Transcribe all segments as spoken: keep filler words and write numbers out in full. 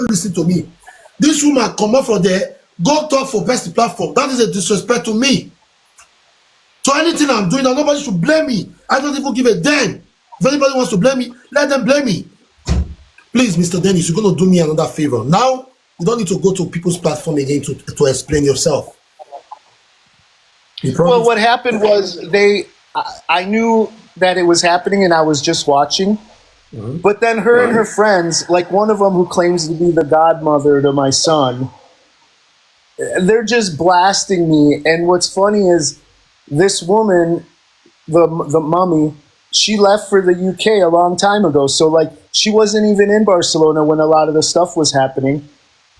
listen to me. This woman come up from there, go talk for best platform. That is a disrespect to me. So anything I'm doing, now nobody should blame me. I don't even give a damn. If anybody wants to blame me, let them blame me. Please, Mister Dennis, you're gonna do me another favor. Now, you don't need to go to people's platform again to, to explain yourself. You Well, promise? What happened was they, I, I knew that it was happening and I was just watching. But then her and her friends, like one of them who claims to be the godmother to my son, they're just blasting me. And what's funny is this woman, the the mummy, she left for the U K a long time ago. So like she wasn't even in Barcelona when a lot of the stuff was happening.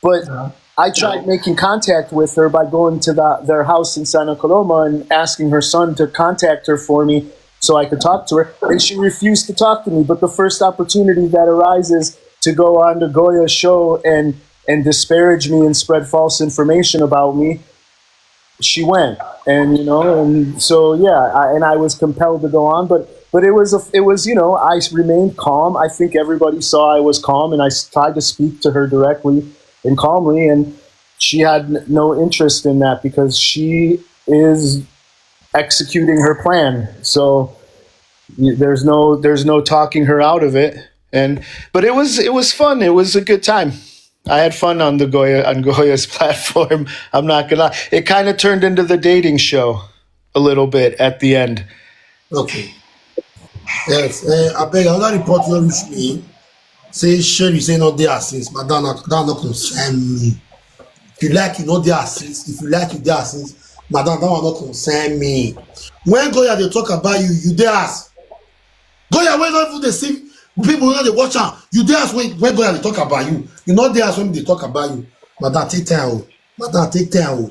But I tried making contact with her by going to the, their house in Santa Coloma and asking her son to contact her for me so I could talk to her. And she refused to talk to me. But the first opportunity that arises to go on to Goya's show and and disparage me and spread false information about me, she went. And you know, and so yeah, I, and I was compelled to go on, but but it was a, it was, you know, I remained calm. I think everybody saw I was calm, and I s- tried to speak to her directly and calmly, and she had n- no interest in that because she is executing her plan. So y- there's no there's no talking her out of it. And but it was it was fun. It was a good time. I had fun on the Goya on Goya's platform. I'm not gonna lie. It kind of turned into the dating show a little bit at the end. Okay. Yes. Uh, I beg another report you reach me. Say Sherry say not there since. Madam, that not concern me. If you like, you not there since. If you like, you there since. Madam, that one not concern me. When Goya they talk about you, you there as Goya when not even they see people when they watch out. You there as when when Goya they talk about you. You not there as when they talk about you. Madam, take time. Oh. Madam, take time. Oh.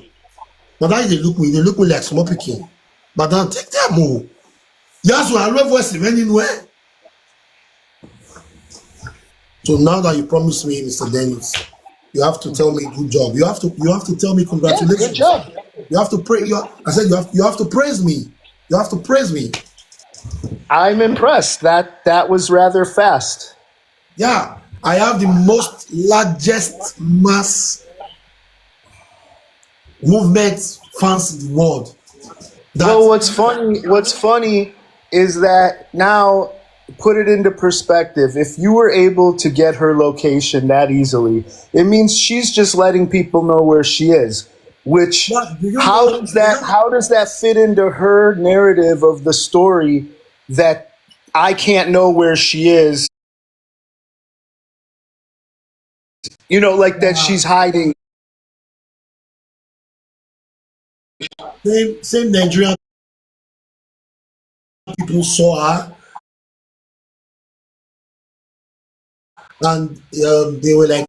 Madam, they look me. They look me like small picking. Madam, take time. Oh. Yes, we are love voice anywhere. So now that you promised me, Mister Dennis, you have to tell me good job. You have to you have to tell me congratulations. Job. You have to pray. You have, I said you have you have to praise me. You have to praise me. I'm impressed. That that was rather fast. Yeah, I have the most largest mass movement fans in the world. That Well, what's funny, what's funny is that now put it into perspective. If you were able to get her location that easily, it means she's just letting people know where she is. Which But do you how know- does that how does that fit into her narrative of the story that I can't know where she is? You know, like that she's hiding. Same same Nigerian people saw her and um, they were like,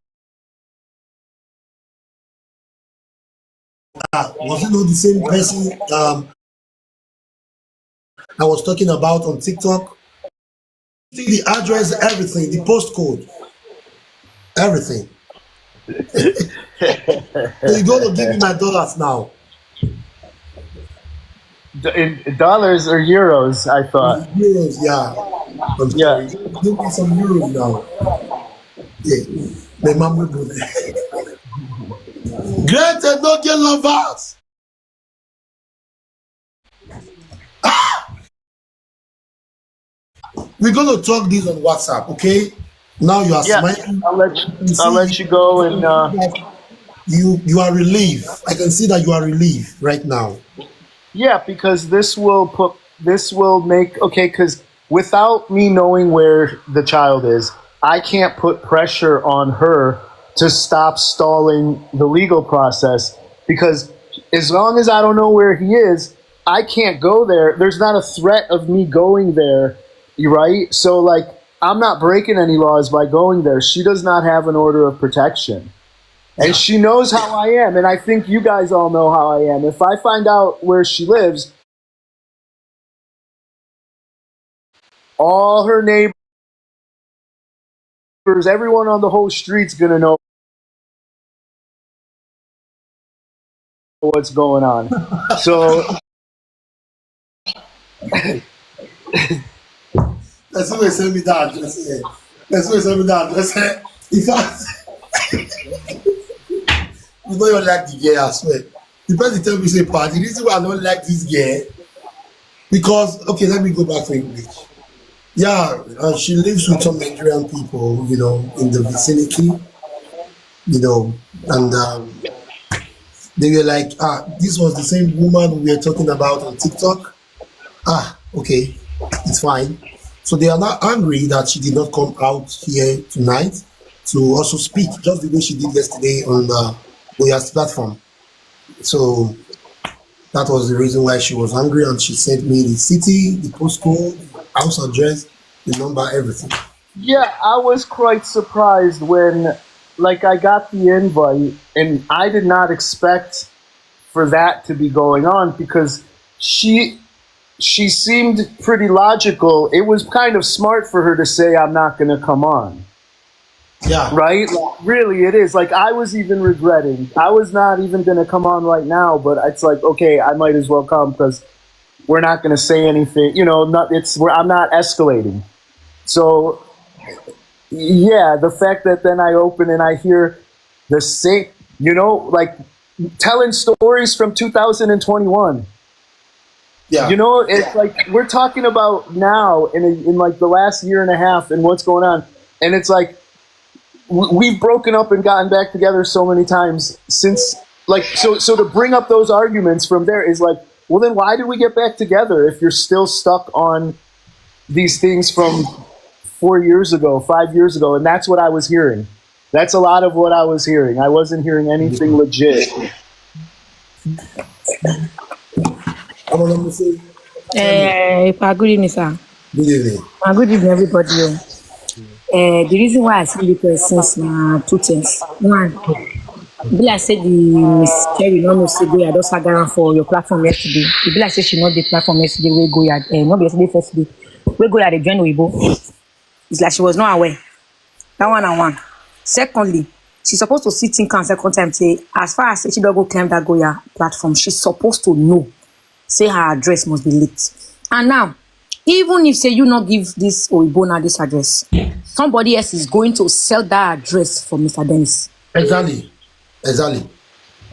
ah, was it not the same person um, I was talking about on TikTok? See the address, everything, the postcode, everything. So you gotta give me my dollars now. In dollars or euros, I thought. Euros, yeah. I'm Yeah. sorry. Give me some euros now. Yeah. My mom will do that. Great Enoke lovers. Ah! We're gonna talk this on WhatsApp, okay? Now you are Yeah, smiling. I'll let you, You see, I'll let you go and uh, you you are relieved. I can see that you are relieved right now. Yeah, because this will put this will make okay. Because without me knowing where the child is, I can't put pressure on her to stop stalling the legal process. Because as long as I don't know where he is, I can't go there. There's not a threat of me going there, you right? So like, I'm not breaking any laws by going there. She does not have an order of protection. And she knows how I am, and I think you guys all know how I am. If I find out where she lives, all her neighbors, everyone on the whole street's gonna know what's going on. So That's why they send me that address. Eh. That's why they send me that address. Eh. In fact, You know you like the girl, I swear. The person tell me say, "Pa, the reason why I don't like this girl, because, okay, let me go back to English." Yeah, uh, she lives with some Nigerian people, you know, in the vicinity, you know, and um, they were like, "Ah, this was the same woman we were talking about on TikTok." Ah, okay, it's fine. So they are not angry that she did not come out here tonight to also speak, just the way she did yesterday on the Goya's platform. So that was the reason why she was angry, and she sent me the city, the postcode, house address, the number, everything. Yeah, I was quite surprised when, like, I got the invite, and I did not expect for that to be going on because she she seemed pretty logical. It was kind of smart for her to say, "I'm not going to come on." Yeah. Right? Like, really, it is. Like, I was even regretting. I was not even going to come on right now, but it's like, okay, I might as well come because we're not going to say anything. You know, not it's we're, I'm not escalating. So, yeah, the fact that then I open and I hear the same, you know, like, telling stories from two thousand twenty-one. Yeah. You know, it's like we're talking about now in a, in like the last year and a half and what's going on, and it's like w- we've broken up and gotten back together so many times since. Like, so so to bring up those arguments from there is like, well, then why did we get back together if you're still stuck on these things from four years ago, five years ago? And that's what I was hearing. That's a lot of what I was hearing. I wasn't hearing anything legit. I'm gonna say, Eh, Pa, good evening, sir. "Good evening." Ah, good evening, everybody. Oh. Eh, the reason why I see the questions na two things. One, be like say the Miss Cherry no know say Goya don saga am for your platform yesterday. E be like say she no dey platform yesterday wey Goya, eh, no be yesterday, first day wey Goya dey join Oyibo. It's like she was not aware. That one and one. Secondly, she supposed to sit in count second time say, as far as say she don go climb that Goya platform, she's supposed to know say her address must be leaked. And now, even if say you not give this Oyibo now this address, somebody else is going to sell that address for Mister Dennis. Exactly. Exactly.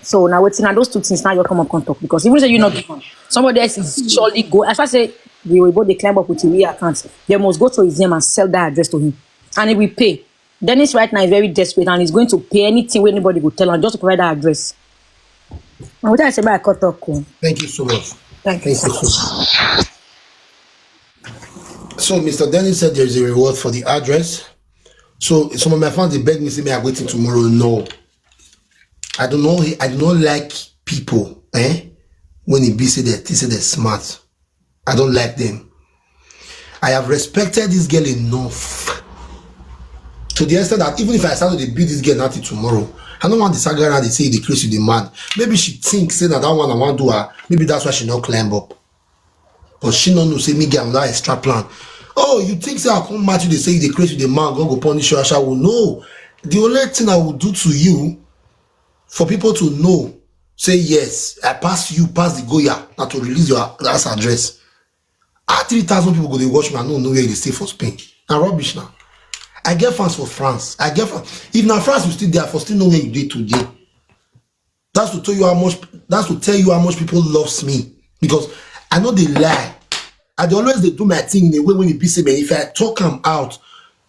So now waiting on those two things now you come up on top, because even say you not give one, somebody else is surely go. As I say, the Oyibo they climb up with the real account. They must go to his name and sell that address to him, and he will pay. Dennis right now is very desperate and he's going to pay anything where anybody will tell him just to provide that address. And what I say about cut talk. Oh. Thank you so much. Thank you. Thank you so much. So Mister Dennis said there's a reward for the address. So some of my fans, they beg me, say, "Me, I'm waiting tomorrow." No. I don't know. I don't like people, eh? When they be say that, they say they're smart. I don't like them. I have respected this girl enough to the extent that even if I start to beat this girl now till tomorrow, I don't want the saga now they say the crazy the mad. Maybe she thinks say that that one I want to do her. Maybe that's why she not climb up. But she no know say me get another extra plan. Oh, you think say I come match you, they say you dey craze with the man, God go punish you, Ashawo. No. The only thing I will do to you for people to know, say, "Yes, I pass you, pass the Goya, now to release your house address." Ah, three thousand people go dey watch me, I no know where you dey stay for Spain. Na rubbish now. I get fans for France. I get fans. If na France you still there, I for still know where you dey today. That's to tell you how much. That's to tell you how much people loves me, because I know they lie. I dey always dey do my thing in a way when e be say, man, if I talk am out,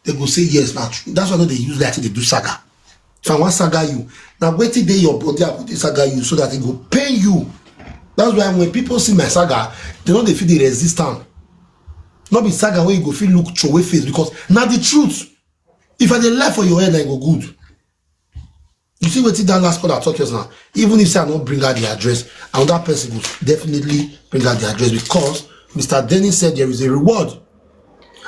they go say, "Yes, na true." That's why I no dey use that thing dey do saga. If I wan saga you, na wetin dey your body I go dey saga you so that e go pain you. That's why when people see my saga, they no dey feel the resist am. No be saga wey you go fit look throway face, because na the truth. If I dey lie for your head, I go good. You see wetin that last caller talk just now? Even if say I no bring out the address, another person go definitely bring out the address, because Mister Dennis said there is a reward.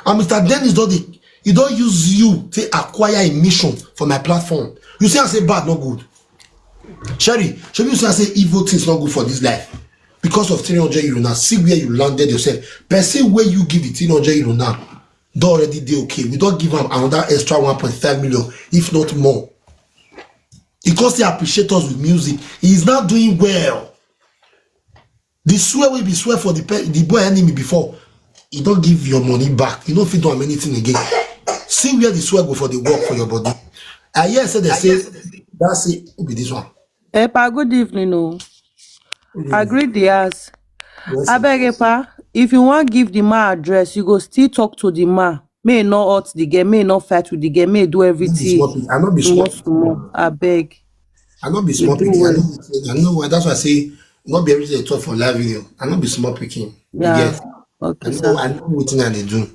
And Mister Dennis don dey, he don use you to acquire a mission for my platform. You see, I say bad, not good. Sherry, should you say I say evil things not good for this life? Because of three hundred euro now, see where you landed yourself. Person where you give the three hundred euro now, don already dey okay. We don give am another extra one point five million, if not more. He come still appreciate us with music. He is now doing well. The swear wey be swear for the pe- the boy enemy before, he don give your money back. You no fit do am anything again. See where the swear go for the work for your body. I hear say they say, that's it, who be this one? Epa, good evening o. Who be I this? Greet the house. Yes, Abeg, Epa, if you wan give the man address, you go still talk to the man. May no hurt the girl, may no fight with the girl, may do I no be everything small pikin. I no be small. Small, small. Abeg, I no be you small do pikin. I well. know. I know why. That's why I say not be everything they talk for live video. I no be small pikin. You Yeah. Get? I Okay, know. Sir. I know what I dey do.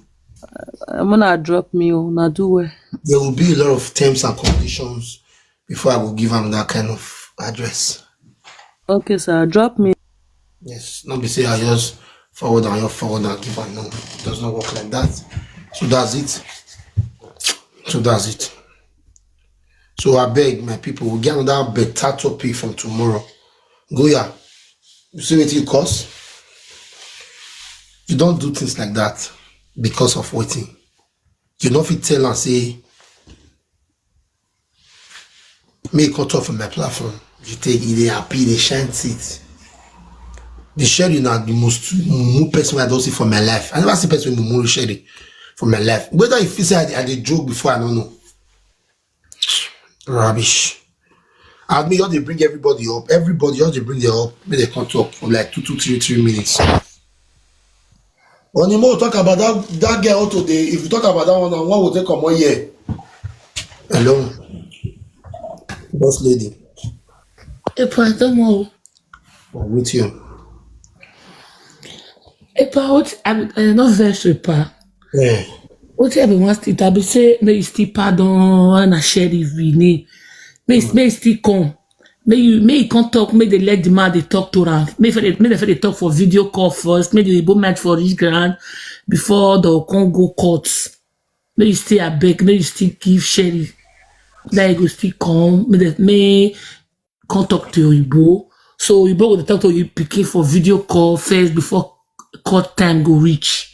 I'm gonna drop me. Oh, now do well. There will be a lot of terms and conditions before I will give him that kind of address. Okay, Sir. Drop me. Yes, not be say I just forward and you forward and give her. No, it does not work like that. So that's it. So that's it. So I beg my people, we get another better topic from tomorrow. Goya, you see what it costs? You don't do things like that because of waiting. You don't fit tell and say, make cut off on my platform. You take it, they happy, they shine seat. The Sherry now the most mumu person I don't see for my life. I never see person mumu Sherry for my life. Whether if you say I, I dey joke before, I don't know. Rubbish. I mean, you have to bring everybody up. Everybody, you have to bring them up. Make they come talk for like two, two, three, three minutes. Onimo, talk about that that girl out today. If you talk about that one, now one will take come one year. Hello, boss lady. Epa, don't know. I meet you. Epa, what? I'm uh, not vex, Epa. Yeah. What I be want to I be say may you still pardon and a share the vini. May may you still come. May you may you come talk. May they let the man they talk to her. May they may they talk for video call first. May they go match for this grant before the Congo court. May you still abeg. May you still give Sherry. That you go still come. May they may come talk to Oyibo. So Oyibo go dey talk to you picking for video call first before court time go reach.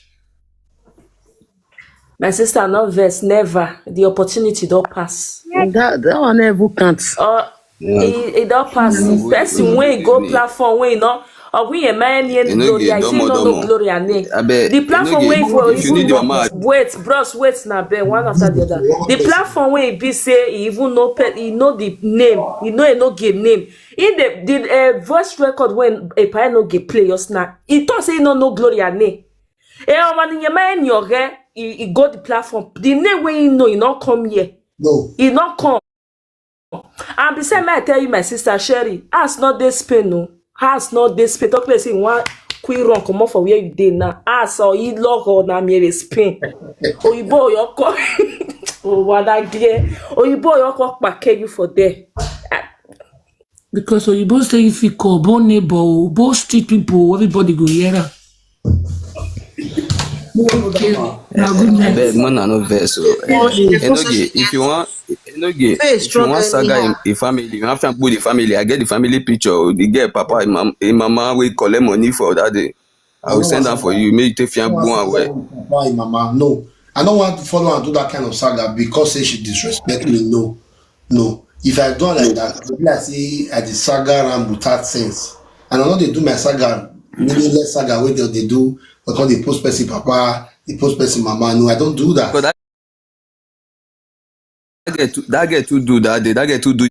My sister, not vex, never. The opportunity don't pass. That that one never count. Uh, e e don pass. Person wey go platform wey no, or we a man near You no Gloria, get if you domo no know domo. Gloria name. I bet The you no platform wey get. for If you need even your go mouth, wait, bros, wait na be one after the other. The platform wey e be say e even no pe e know the name, e know e no get name. In the the uh, voice record when a pie no get play just now, e talk say e no know Gloria name. E ọmọ ni yẹn máa ń yàn rẹ, e e go the platform. The name wey e know e no come here, No. e no come. And beside me, I tell you, my sister Sherry, ask not this pain, no. Ask not this pain. Talk like say one quick run come off for where you dey now. Ask or you log or na me spain. Oyibo oyoko. Oh, what I get. Oyibo oyoko pack you for there. Because Oyibo say if you call, bo neighbor, o, bo street people, everybody go hear am. Okay, na good I night. beg, man, I no vex. So, eh, Hey, Enoge, if you want, Enoge, Hey, if you strong want saga anyhow. in, in family, you have to put the family. I get the family picture. The girl, papa, and mam, and mama, we collect money for that day. I will send that for you. Make you take fiam go and well. Why, mama? No, I don't want to follow and do that kind of saga because say she disrespect me. No, no. If I do like that, I be like say I the saga around without sense. And I know they do my saga, meaningless saga where they, they do, because they post person papa, they post person mama. No, I don't do that. Because that, that get to that get to do that day. That get to do.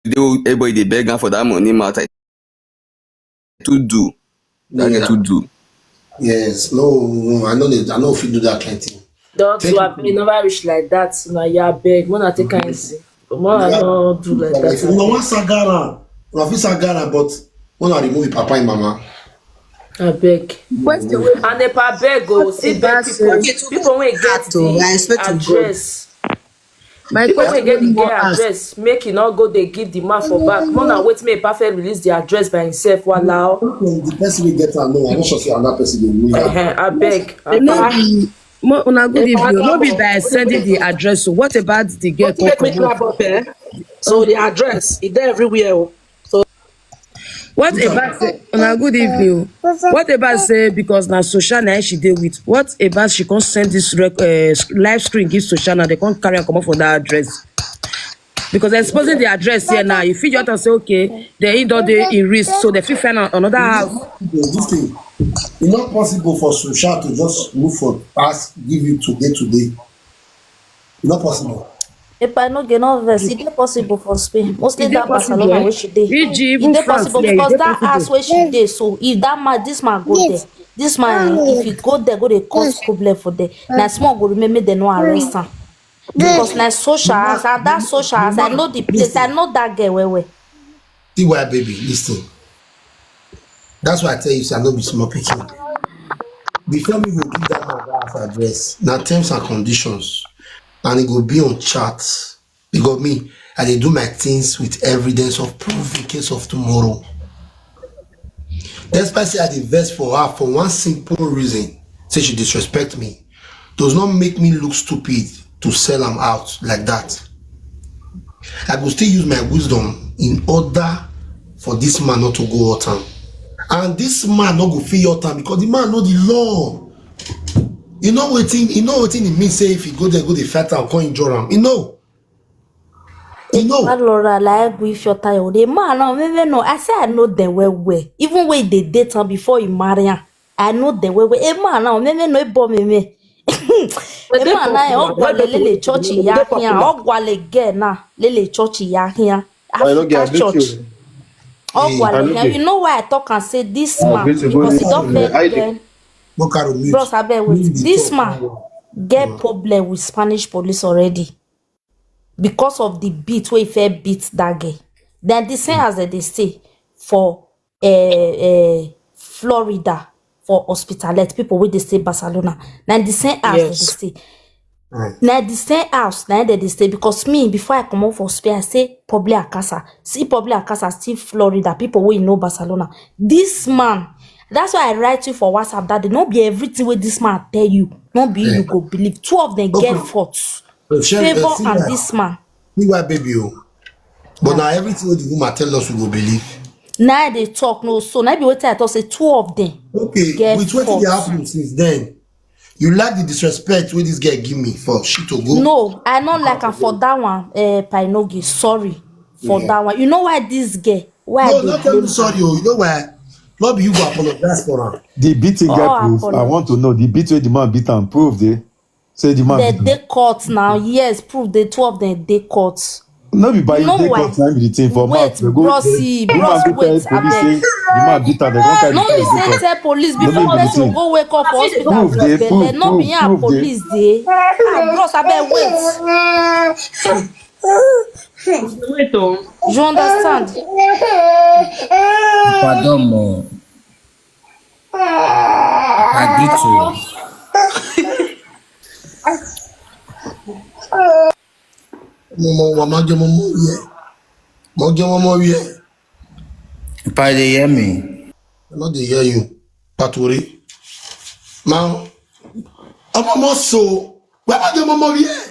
They will, everybody they beg am for that money matter. To do that get to do. Yes, no, no, I know they, I know if you do that kind of thing. Don't Thank you you. Have never reach like that. Now you beg. When I take can see. When I Yeah. don't do like If you that. know one saga around, you have saga around, but when I remove the papa and mama, I beg. What's the way? And if I beg, go see beg About people. Okay, to People wey get act o, I the expect to God. Address. My People wey question get the is more girl asked. Address, make e no go dey give the man for back. More na wait make Epa first release the address by himself. Walao. Okay, the person we get am, no, I'm not sure say another person will move. Uh-huh, I beg. No be mo una good evening. No be by sending the address. So what about the girl? Make me grab up, eh? So the address is there everywhere. Oh. So What about say una good evening? Oh. What about say because na social na she dey with? What about she come send this rec- uh, live screen give social na they come carry am comot for that address? Because exposing the address here now, if you just say okay, then he don dey in risk, so they fit find an- another house. This thing, it's not possible for social to just move for pass give you today today. It's not possible. If I no get no verse, e dey possible for Spain. Mostly that Barcelona where she dey. Iji, E dey possible because that house where she dey. So if that man, this man go there, this man, if he go there, go dey cause problem for there. Na small go remember they no arrest am. Because na social house, and that social house, I know the place, I know that girl well well. See why, baby, listen. That's why I tell you, say I no be small pikin. Before me go give that man that house address, na terms and conditions, and it go be on chat. Because me, I dey do my things with evidence of proof in case of tomorrow. Despite say I dey vex for her for one simple reason, say she disrespect me, does not make me look stupid to sell am out like that. I go still use my wisdom in order for this man not to go hurt am. And this man not go fit hurt am because the man know the law. You know wetin, you know wetin e mean say if he go there, go dey fight am, come injure am. You know. You know. Laura, like we if your time, the man now, maybe no. I say I know them well well. Even when they date am before he marry am, I know them well well. A man now, maybe no, but me me. A man now, ogwa le le church ya here, ogwa le girl na le le church ya here. Africa church. Ogwa le here. You know why I talk and say this man because he don't fail girl. Bros, I bet wait. This man get problem with Spanish police already because of the beat wey he fair beat that girl. Then the same as they stay for uh, uh, Florida for hospitalette, people wey dey stay Barcelona. Na the same house they stay. Na the same house na they dey stay because me before I come out for Spain, I say Pablo Alcácer. See Pablo Alcácer still Florida, people wey know Barcelona. This man, that's why I write you for WhatsApp that day. No be everything wey this man tell you, no be you go believe. Two of them get fault. Favor and this man. Me why baby o. But now everything wey the woman tell us we go believe. Now they talk no so now be wetin I talk say two of them. Okay, with wetin dey happen since then, you like the disrespect wey this girl give me for she to go. No, I not like am for that one. Uh, Painogi, sorry for that one. You know why this girl? Why? No, not tell me sorry. Oh, you know why? Not be you go apologize for her. The beating girl proof. I want to know the beat wey the man beat am proof dey. Say the man. They dey court now. Yes, proof the two of them dey court. No be by you dey court na be the thing for mouth. They go bros, wait abeg. The man beat am. They come carry the person go court. No be say tell police before person go wake up for hospital with belle. No be here police dey. Ah, bros abeg wait. Wait o. You understand? Pardon mo. I greet you. Mo mọ wa ma jẹ mo mọ yẹ. Mo jẹ mo mọ yẹ. If I dey hear me. I no dey hear you. Paturi. Now, I'm almost so. Where are the mama here?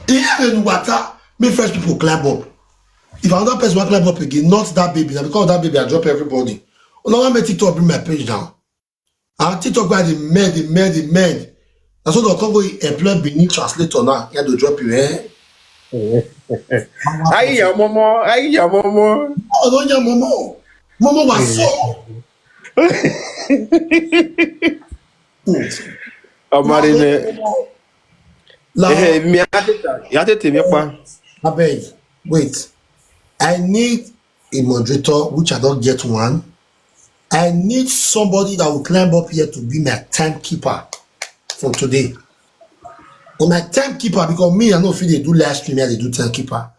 Here in water, me fresh people climb up. If another person want climb up again, not that baby. Now because of that baby, I drop everybody. Oh, now I make TikTok bring my page down. And TikTok where the men, the men, the men. That's what they come go employ Benin translator now. Yeah, they drop you, eh? Ayi ya momo, ayi ya momo. Oh, don't ya momo. Momo was so. Amari ne. Eh, mi atete, atete mi pa. Abeg, wait. I need a moderator, which I don't get one. I need somebody that will climb up here to be my timekeeper from today. Or my timekeeper, because me, I know if they do live stream, I they do timekeeper.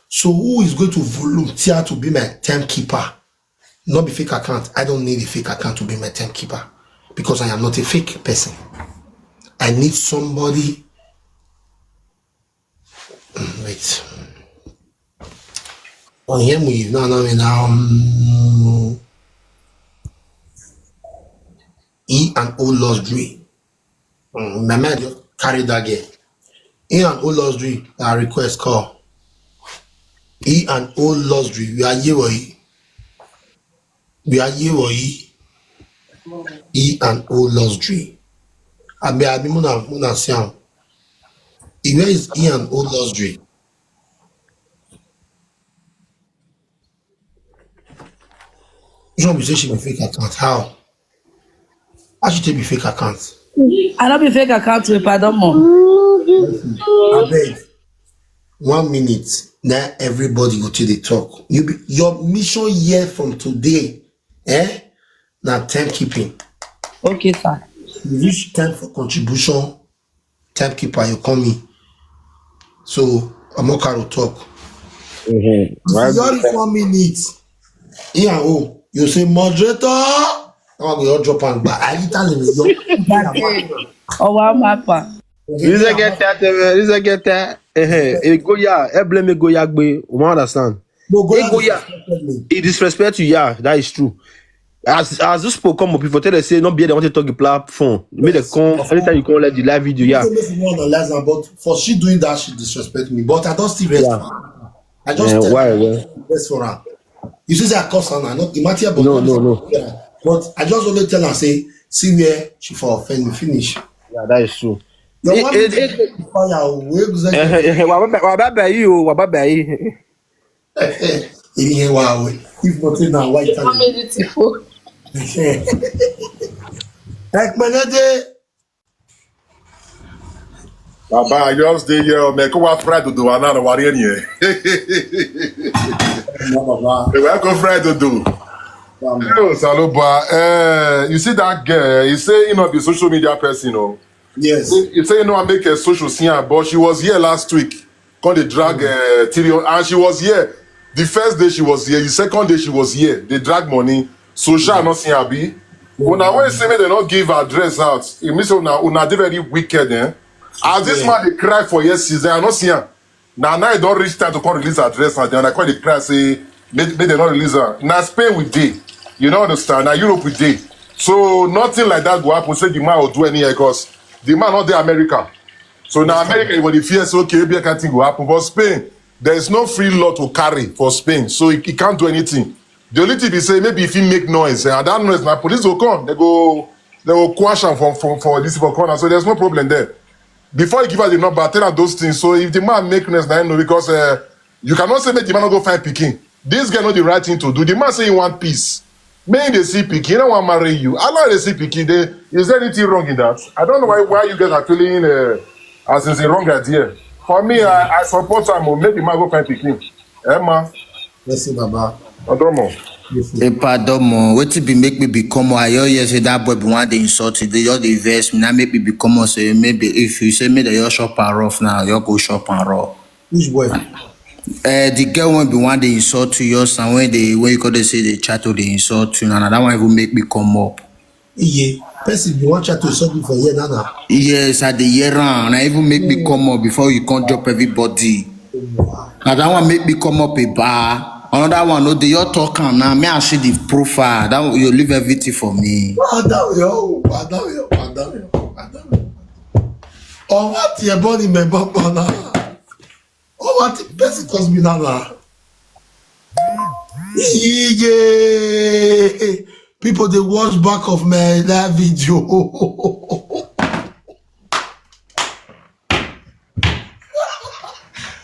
So who is going to volunteer to be my timekeeper? Not be fake account. I don't need a fake account to be my timekeeper because I am not a fake person. I need somebody. Mm, wait. On here we now now in um E and O luxury. Mm, my mind just carry that girl. E and O luxury. I request call. E and O luxury. We are here. We are here. E and O luxury. I be I be muna muna siam. Where is E and O luxury? John be say she be fake account. How? How she take be fake account? I no be fake account with pardon mo. I beg. One minute. Now everybody go to the talk. You be, your mission here from today, eh? Now time keeping. Okay, sir. You reach time for contribution. Timekeeper, you call me. So I'm not carry talk. Mhm. If you just one minute, yeah, oh, you say moderator. Now we all drop and back. I literally your Ọwọ́ á máa pa. This a get that. Uh, this a get that. Eh, eh, go ya. Eh, blame me go ya gbe. We understand. No go Hey, go ya. He disrespect you. Yeah, that is true. As as this people come up, people tell them say no be they want to talk the platform. Make them Yes, come of anytime you come like the live video. Yeah. Say make you no analyze am, but for she doing that, she disrespect me. But I don't still rest. Yeah. I just Eh, tell why? her Why? Rest for her. You see, say I cuss her now. Not the matter, but No, no, no. Yeah. But I just only tell her say, see where she for offend me finish. Yeah, that is true. The Eh, one eh, thing eh, fire will eh, eh, eh, wa ba ba- wa ba ba yi o, wa ba ba yi. If nothing now, why Wọ́n Italian? mi ti fo. Like my lady, Baba, I just dey here, man. Come on, fry dodo, and now worry any. no, Baba. They will go fry dodo. Um, Oh, Saloba, uh, you see that girl? He say he not be social media person, oh. Yes. He say you know I make a social scene, but she was here last week. Come they drag uh, Tyrion, and she was here. The first day she was here, the second day she was here. They drag money. So shall not see her be. When I want to say me they not give her address out. It means una una dey very wicked, eh? As this Yeah. Man they cry for years, since I not see her. Now now I don't reach time to come release her address, and then I call the cry say make, make they not release her. Now Spain we dey, you don't understand. Now Europe we dey, so nothing like that go happen. Say the man will do any because the man not dey America. So now America, you go dey fear say okay, maybe I can't think go happen. But Spain, there is no free law to carry for Spain, so he, he can't do anything. The only thing he say maybe if he make noise, eh, and that noise now police will come, they go they will quash am for for for this for corner. So there's no problem there. Before you give us the number, tell her those things. So if the man make noise, now I know because uh, you cannot say make the man not go find picking. This girl know the right thing to do. The man say he want peace. May they see picking, he don't want marry you. Allow they see picking. They, is there anything wrong in that? I don't know why why you guys are feeling uh, as is a wrong idea. For me, I, I support am. Oh, make the man go find picking. Emma, Let's see, Baba. Odomo. Epa domo, wetin be make me become I hear say that boy be one dey insult you, dey just dey vex me. Now make me become say maybe if you say me that you shop and rough now, you go shop and rough. Which boy? Uh, the girl when be one dey insult you, your son when they when you go they say they chat to dey insult you, and that one even make me come up. Yeah. Person you want chat to insult me for here, Nana. Yes, I dey hear am. Na even make me come up before you come drop everybody. Na that one make me come up a bar. Another one, no, dey your talk am now. Me I see the profile. That one, you leave everything for me. Padam yo, padam yo, padam yo, padam yo. Oh, what your body me bump on her? Oh, what the person calls me now? Yeah. People they watch back of my live video.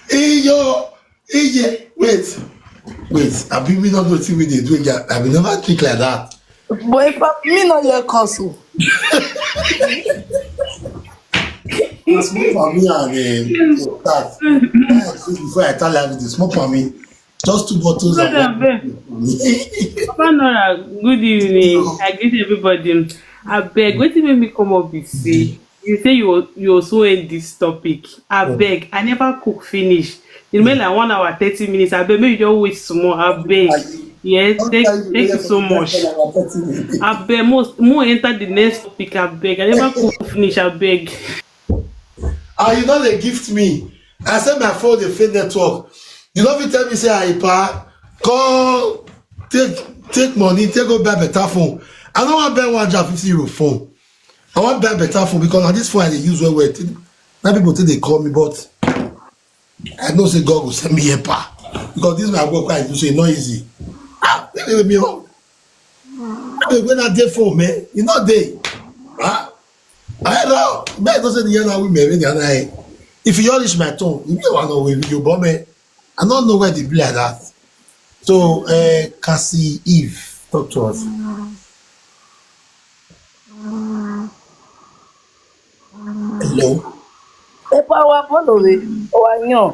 Iyo, iye, wait, wait. I be me not know thing we dey do again. I be never think like that. But if I- me not your cousin. It's more for me and um, that. Before I tell you this, more for me. Just two bottles and Brother, one. Papa Nora, good evening. I greet everybody. I beg, wetin make me come up be say you say you you also end this topic. I beg, I never cook finish. It remain like one hour thirty minutes. I beg, make you just wait some more. I beg. Yes, thank, thank you so much. I beg, most more enter the next topic. I beg, I never cook finish. I beg. Ah, you know they gift me. I said my phone they fail network. You know if you tell me say I pa, call take take money, take go buy better phone. I don't want buy one hundred fifty euro phone. I want buy better phone because on this phone I dey use well well. Now people think they call me, but I know say God will send me a pa because this my work I do say no easy. Ah, they will be wrong. I be when I dey phone, man. You know they. Huh? I know. Man, don't say the year now we may be the other. If you all reach my tone, you know I know we you bomb me. I don't know where they be like that. So, uh, Cassie Eve, talk to us. Hello. Epa wa bolo re, wa yan.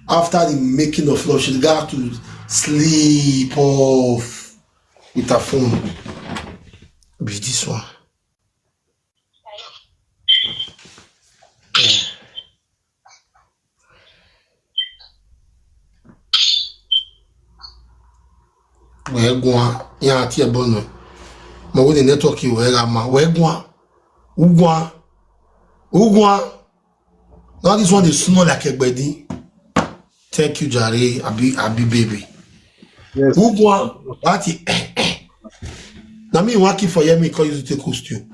After the making of love, she got to sleep off with her phone. Be this one. Wee gwa ya tie bono. Ma wo the network you wee gama. Wee gwa. Ugwa. Ugwa. Now this one dey smell like egbedi. Thank you, Jare. Abi, Abi baby. Yes. Ugwa. What? Na me wan keep for here, me call you to take costume.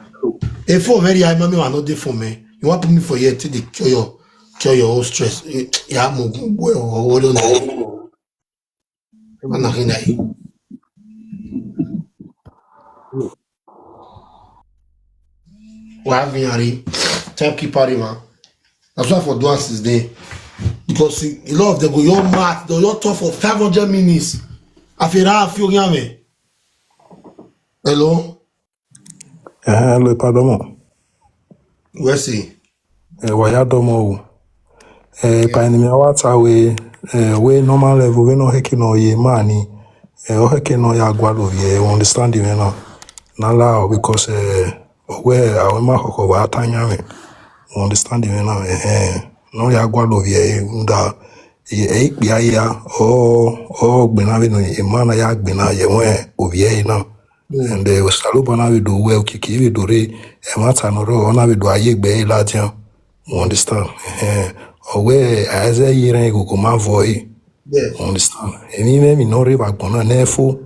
A phone very high, mommy, I no dey for me. You wan put me for here till dey cure your, cure your own stress. Eh, yeah, mo go well, well, well, well. Mana hina yi. Wa viari. Thank you, Parima. That's why for do us is there. Because see, a lot of them go your mat, they your talk for five hundred minutes. I feel I feel yame. Hello? Eh, hello, pardon. Where's he? Eh, waya domo. Eh, pa ni mi awata we, eh, we normal level, we no heki no ye mani. Eh, o heki no ya gwalo ye, you understand me now? Na la, because, eh, we, awe ma hoko wa tanya me. You understand me now? Eh, eh. No ya gwalo ye, unda. Ye, eh, ya, ya. O, o, gbina we no, ye mana ya gbina ye, we, o ye na. And, eh, Osaluba na we do well, kiki we do re, e mata no ro, ona we do aye gbe la tian. You understand? Eh, owe, aze yire go go ma voi. Yes. You understand? Emi me mi no re ba gbona na fo.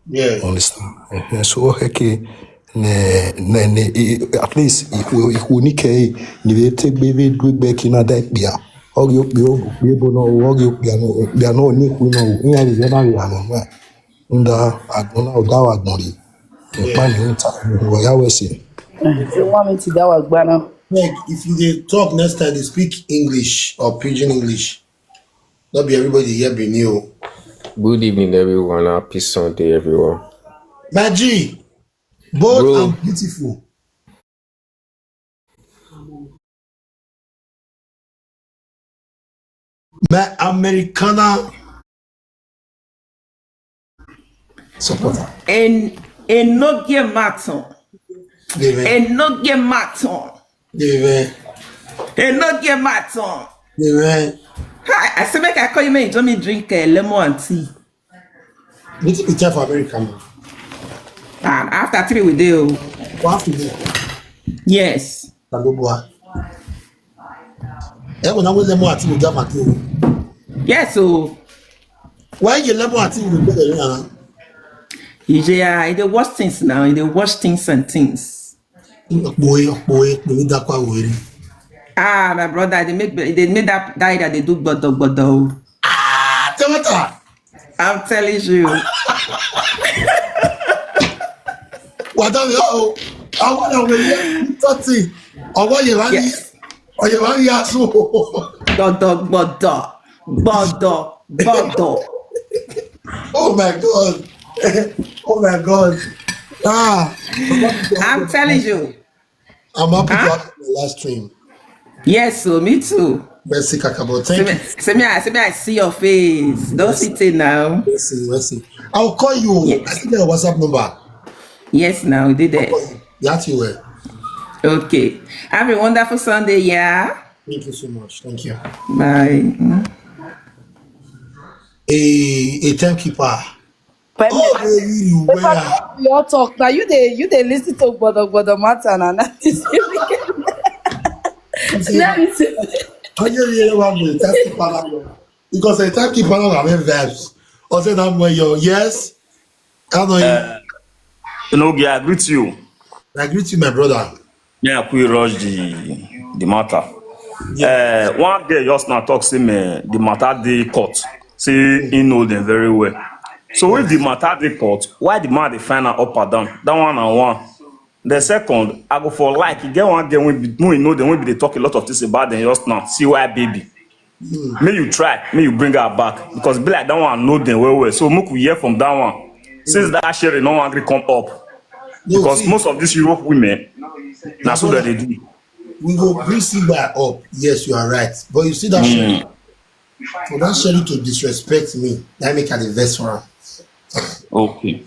Yes. You understand? Eh, so heke ne, ne, ne, eh, at least ihu, ihu ni ke, ni we te gbe we du gbe kina da pia. Ogi o pio, pio bo no, ogi o pia no, pia no ni ku no, ni ya ni na ya no. Nda agbona o da wa gbon re. Yeah. Npa ni nta, wo ya we se. If you want me to that one, Gbana. Like, if you dey talk next time, they speak English or Pidgin English. Not be everybody here be new. Good evening, everyone. Happy Sunday, everyone. My G, bold Bro. and beautiful. My Americana supporter. En, enogie maton. Amen. Enogie maton. Amen. Enogie maton. Amen. Hi, I say make I call you, make you join me drink, uh, lemon and tea. Wetin be time for America now? And after three we dey o. What after there? Yes. Kalobua. Eh, when I will lemon and tea, we get am too. Yes o. Why you lemon and tea, we get am now? Ije, I dey watch things now. I dey watch things and things. Boy, boy, boy, that kwa worry. Ah, my brother, they make, they make that, that area they do gbodo gbodo. Ah, tell me that. I'm telling you. What are you? I want to win thirty. I want you, yes. Or you want you ask. Gbodo gbodo gbodo gbodo. Oh my God. Oh my God. Ah. I'm telling you. I'm happy to Huh? have you on the live stream. Yes, so me too. Mercy, Kakabo. Thank Say me, you. say me, I say me, I see your face. Don't Yes. sit in now. Mercy, mercy. I'll call you. Yes. I think your WhatsApp number. Yes, now we did I'll it. call you. That's you were. Okay. Have a wonderful Sunday, yeah. Thank you so much. Thank you. Bye. Mm. A, a timekeeper. Pẹ̀lú Oh, baby, you were. Your talk now. You dey, you dey listen to gbodo gbodo matter na. Na this You see, Let me see. How you really want me? That's the power. Because I thank you for all my vibes. I said that way, yo, yes. I know you. Uh, you know, I greet you. I greet you, my brother. Yeah, we rush the, the matter. Uh, one girl just now talk say, man, the matter dey court. Say he know them very well. So if the matter dey court, why the man dey find her up and down? That one and one. The second, I go for like, you get one girl when be, when you know them, when be they talk a lot of things about them just now. See why, baby? May you try, may you bring her back, because be like that one know them well well. So make we hear from that one. Since that Sherry no wan gree come up, because most of these Europe women, na so that they do. We go bring Sigba up. Yes, you are right. But you see that Sherry, for that Sherry to disrespect me, that make her the best for her. Okay.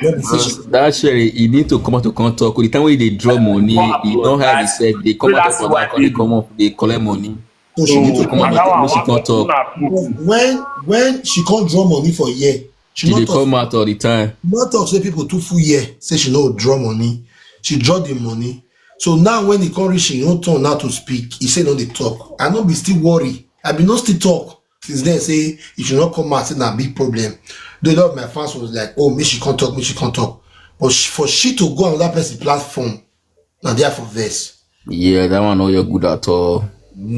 Not the fish. That Sherry, he need to come out to come talk. The time when they draw money, he don't have himself. They come out for that, they come up, they collect money. So she need to come Come out. out, make she come talk. When when she can't draw money for a year, she She not dey talk, come out all the time. not talk say people too full year. Say she no draw money. She draw the money. So now when he come reach, she no turn now to speak. He say no dey talk. I no be still worry. I be no still talk. Since then say if she no come out, say na big problem. The lot of my fans was like, oh, me she can't talk, me she can't talk. But she, for she to go on that person platform, na there for verse. Yeah, that one no your good at all.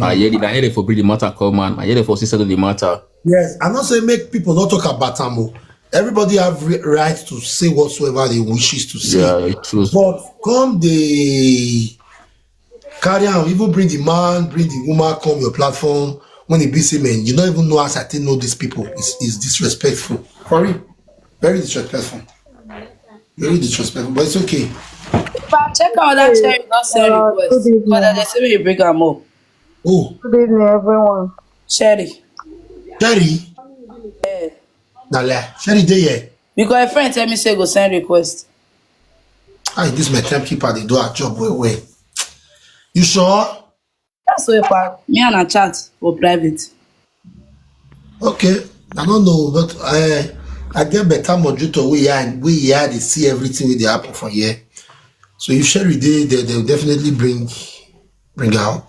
I hear the, I hear the for bring the matter come, man. I hear the for settle the matter. Yes, I not say make people not talk about am o. Everybody have ri- right to say whatsoever they wishes to say. Yeah, it's true. But come the carry am, even bring the man, bring the woman, come your platform. When he be say, man, you don't even know as I think know these people. It's, it's disrespectful. For real. Very disrespectful. Very disrespectful. But it's okay. But check out that Sherry not send Uh, request. good evening. But they say we bring am up. Oh, Good evening, everyone. Sherry. Sherry. Yeah. Nah lie. Sherry dey here. Because a friend tell me say go send request. Ah, this my timekeeper. They do our job well well. You sure? That's so far. Me and her chat for private. Okay. I don't know, but I I get better Mojuto. We are we are they see everything with the happen for here. So if Sherry dey, they they'll definitely bring bring out.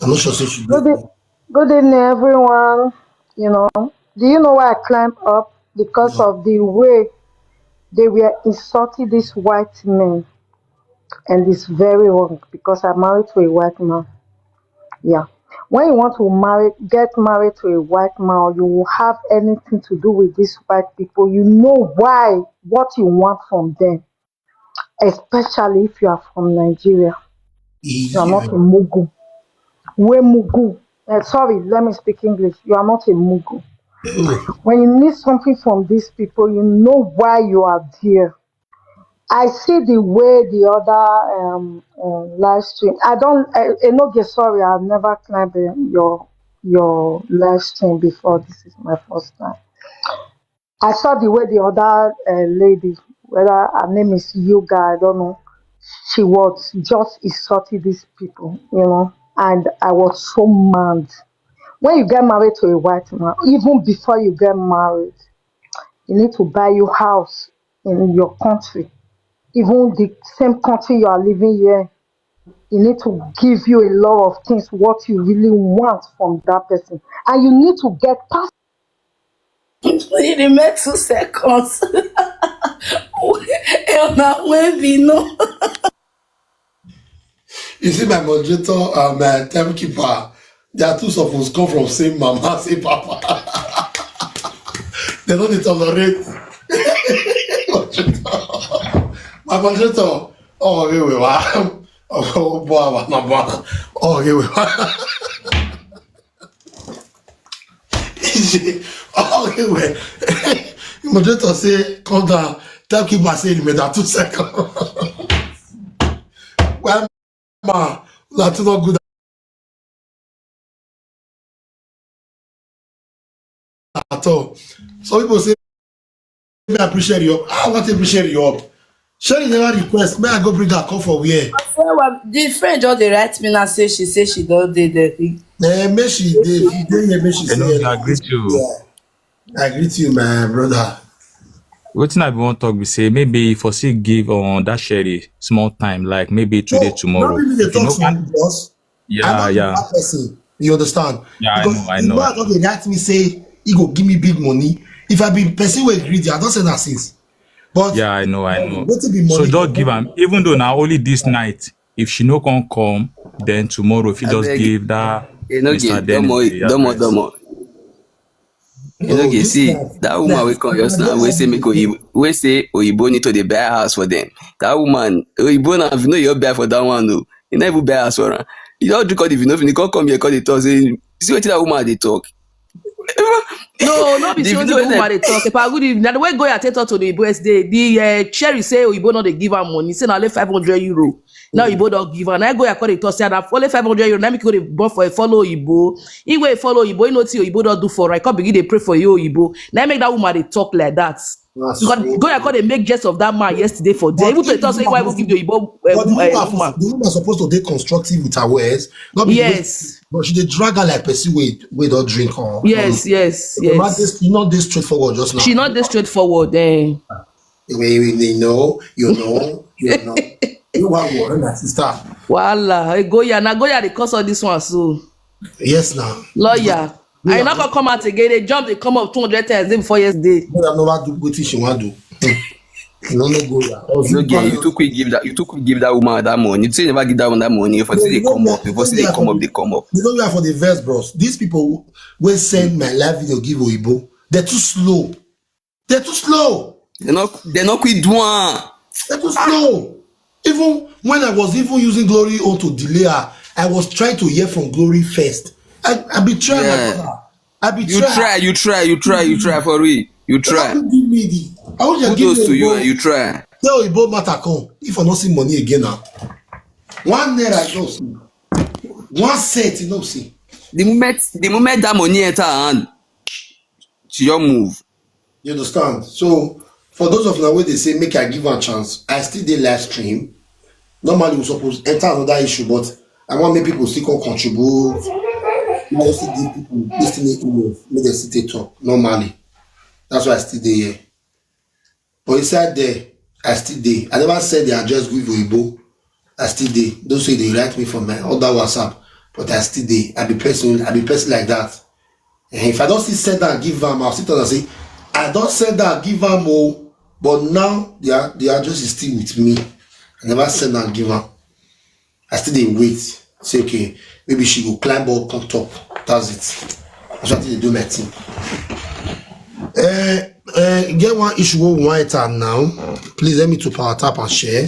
I'm not sure say she Good, e- good evening, everyone. You know, do you know why I climbed up? Because of the way they were insulting this white man, and it's very wrong because I'm married to a white man. Yeah. When you want to marry, get married to a white man, or you will have anything to do with these white people, you know why, what you want from them, especially if you are from Nigeria. You are not a Mugu. We Mugu. Uh, sorry, let me speak English. You are not a Mugu. When you need something from these people, you know why you are there. I see the way the other um, um, live stream. I don't. I, I no get sorry. I've never climbed uh, your your live stream before. This is my first time. I saw the way the other uh, lady, whether her name is Yoga, I don't know. She was just insulting these people, you know, and I was so mad. When you get married to a white man, even before you get married, you need to buy you house in your country, even the same country you are living here. He need to give you a lot of things what you really want from that person, and you need to get past. It remain two seconds. Una wey be no. You see my moderator and my timekeeper, they are two suppose come from same mama, same papa. They no dey tolerate. My moderator, oh, we we wa. Oh, boy, wa na boy. Oh, we we wa. Oh, we we. Moderator say, come down. Timekeeper say, you made that two seconds. Well, man, that's not good at all. Some people say, may I appreciate you up. I want to appreciate you up. Sherry never request. May I go bring her come for where? Say what the friend just dey write me now say she say she don dey there. Eh, may she dey, if you dey here, may she Hello, say I greet you. Yeah. I greet you, my brother. Wetin I be wan talk be say maybe for still give on that Sherry small time, like maybe today, No, tomorrow. Not really the If you talk know, from boss. yeah, I'm not yeah, that person. You understand? Yeah, I Because know, I you know. know, I thought they write me say he go give me big money. If I be person wey greedy, I don't say that since. But Yeah, I know, I know. Wetin be So money? Just give am, even though na only this night. If she no come come, then tomorrow if you just Abeg. Give that You know, Mr. get Dennis domo, the domo, address. Domo. You know, Oh, get this see life, that woman life, wey come your this now. We life say is make Oyibo, we say Oyibo need to dey buy house for them. That woman, Oyibo na if you know you buy for that one, no, you never buy house for her. You don't drink all the vino, you can't come here, call the talk. Say, see what that woman they talk. No, no be The say only video woman that dey talk. If I good, na the way Goya take talk to the Oyibo yesterday, the uh, Cherry say Oyibo no dey give am money. Say na only five hundred euro. Now Oyibo don give am. Now Goya come dey talk say na only five hundred euro. Now make you go dey born for a follow Oyibo. He go follow Oyibo. He know see Oyibo don do for right. Come begin dey pray for you Oyibo. Now make that woman dey talk like that. That's Because true. Goya come dey make jest of that man yesterday for there. But Even to if the talk say woman why was, even give the Oyibo but the uh, woman, uh, for, woman. The woman supposed to be constructive with her words, not be the way she, Yes. But she dey drag her like person wey wey don drink or Yes, yes, Not yes. this, not this straightforward just now. She not this straightforward. Eh. You know, you know, you know, you know. You want more, my sister. Wahala. Eh, Goya. Now Goya dey cause all this one so. Yes, now. Lawyer. Yeah. I not gonna come out again. They jump, they come up two hundred times day before yesterday. But I never do what she want to do. No, no go, yeah. No, girl, you too quick give that. You too quick give that woman that money. You say you never give that one that money. If I see they come up, if I see they come up, they come up. They don't have for the verse, bros. These people who send my live video give Oyibo, they're too slow. They're too slow. They not. They not quit do one. They're too slow. Even when I was even using Glory on to delay her, I was trying to hear from Glory first. I, I be trying, Yeah. My brother. I be You trying. Try. You try. You try. You try for real. You But how try. could give me the? I would just give Kudos to you. Oyibo. And you try. Tell Oyibo matter come. If I not see money again now, one naira I don't see. One cent you don't see. The moment, the moment that money enter her hand, she just move. You understand? So for those of now where they say make I give her a chance, I still dey live stream. Normally we suppose enter another issue, but I want make people still come contribute. I just still give people this thing email, make them still take talk normally. That's why I still dey here. But inside there, I still dey. I never said the address give Oyibo. I still dey. Don't say they write me for my other WhatsApp, but I still dey. I be person. I be person like that. And if I don't still send that give am, I'll sit down and say, I don't send that give am oh, but now the a- the address is still with me. I never send that give am. I still dey wait. Say okay, maybe she go climb up on top. That's it. That's what they do my thing. Uh, uh, get one issue we want am now. Please help me to power tap and share.